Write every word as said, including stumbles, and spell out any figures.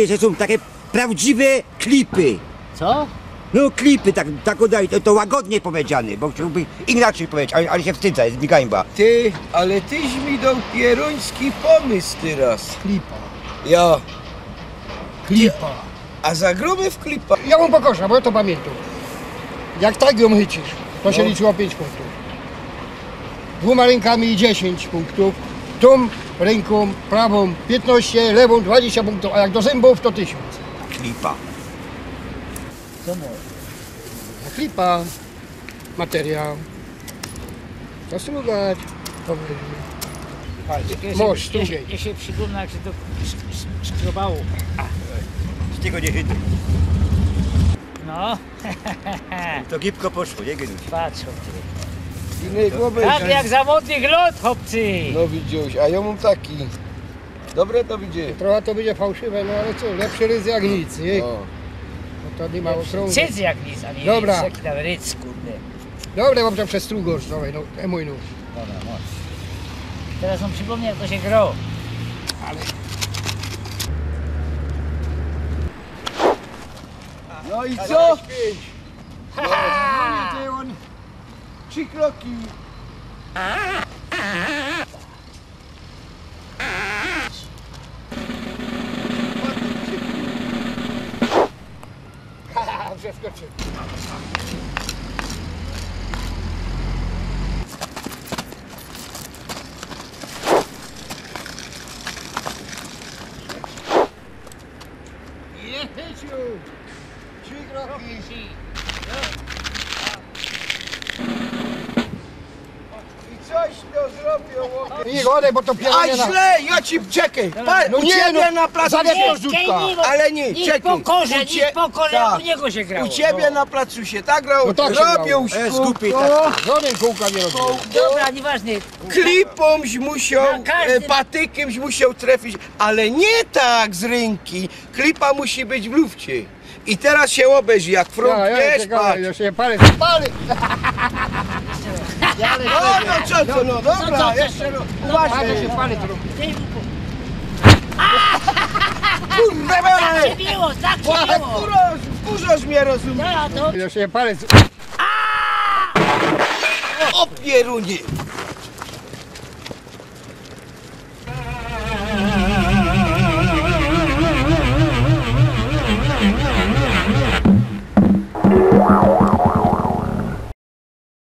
że sōm take prawdziwe klipy. Co? No klipy, tak, tak ôdaj, to, to łagodnie powiedziane, bo chciałbym inaczyj powiedzieć, ale, ale sie wstydzã, je mi gańba. Ty, ale tyś mi doł pierōński pōmysł tyroz. Klipa. Jo. Klipa. A zagrōmy w klipa. Jo wōm pokŏżã, bo jo to pamiyntōm. Jak tak jōm chycisz, to sie liczyło piyńć punktōw. Dwōma rynkami dziesiyńć punktōw. Tōm rynkōm prawōm piytnŏście, lewōm dwadziścia punktōw, a jak do zymbōw, to tysiōnc. Klipa. Co może? Klipa. Materiał. Zastrugać. Może, jeszcze, strugień. Jeszcze przypomnę, jak się to sz- sz- szkrobało. Z tego nie chyty. No. To gibko poszło, nie gynać. Patrz, chłopcy. Innej głowy. Tak jak za młodych lat, chłopcy. No widzisz, a jo mōm taki. Dobre to widzie. Trochã to bydzie fałszywe, no ale co, lepszy rydz jak nic, nie? No. No to niy ma ôkrōngu. Cydzy jak nic, a niy. Dobra. Jaki tam rydz, kurde. Dobra, bo to przestrugŏsz, dawaj, no, e, mōj nóż. Dobra, masz. Teraz on przypomnie, jak to się grało. Ale... No i co? No i ty, on... Trzy kroki. Przeskoczył. Jezu! Trzy kroki. I coś to zrobił, chłopie. Nie godaj, bo to... A piernie na... źle, ja ci, czekaj. Dobra. Pal, no u ciebie na placu się... Ale nie, niech czekaj. Pokorze, u cie... niech pokorze, tak. U niego się grało. U ciebie na placu się tak grało. No tak się grało. Robił... E, z głupi, tak. Żaden kółka nie robił. Dobra, nieważne. Klipōm musiał, na każdym... e, patykym musiał trafić, ale nie tak z rynki. Klipa musi być w lufcie. I teraz się obejrzi, jak front... Ja, ja, jest, czekaj, patrz. Ja się palę, palę. No, no co, co, no dobra, co, co, jeszcze ro... uważaj. Patrz, się palę. Kurde, tak się biło, tak się biło. Kurwa, wkurzasz mnie, rozumiesz? Ja, to... Ja się palę. O pierunie!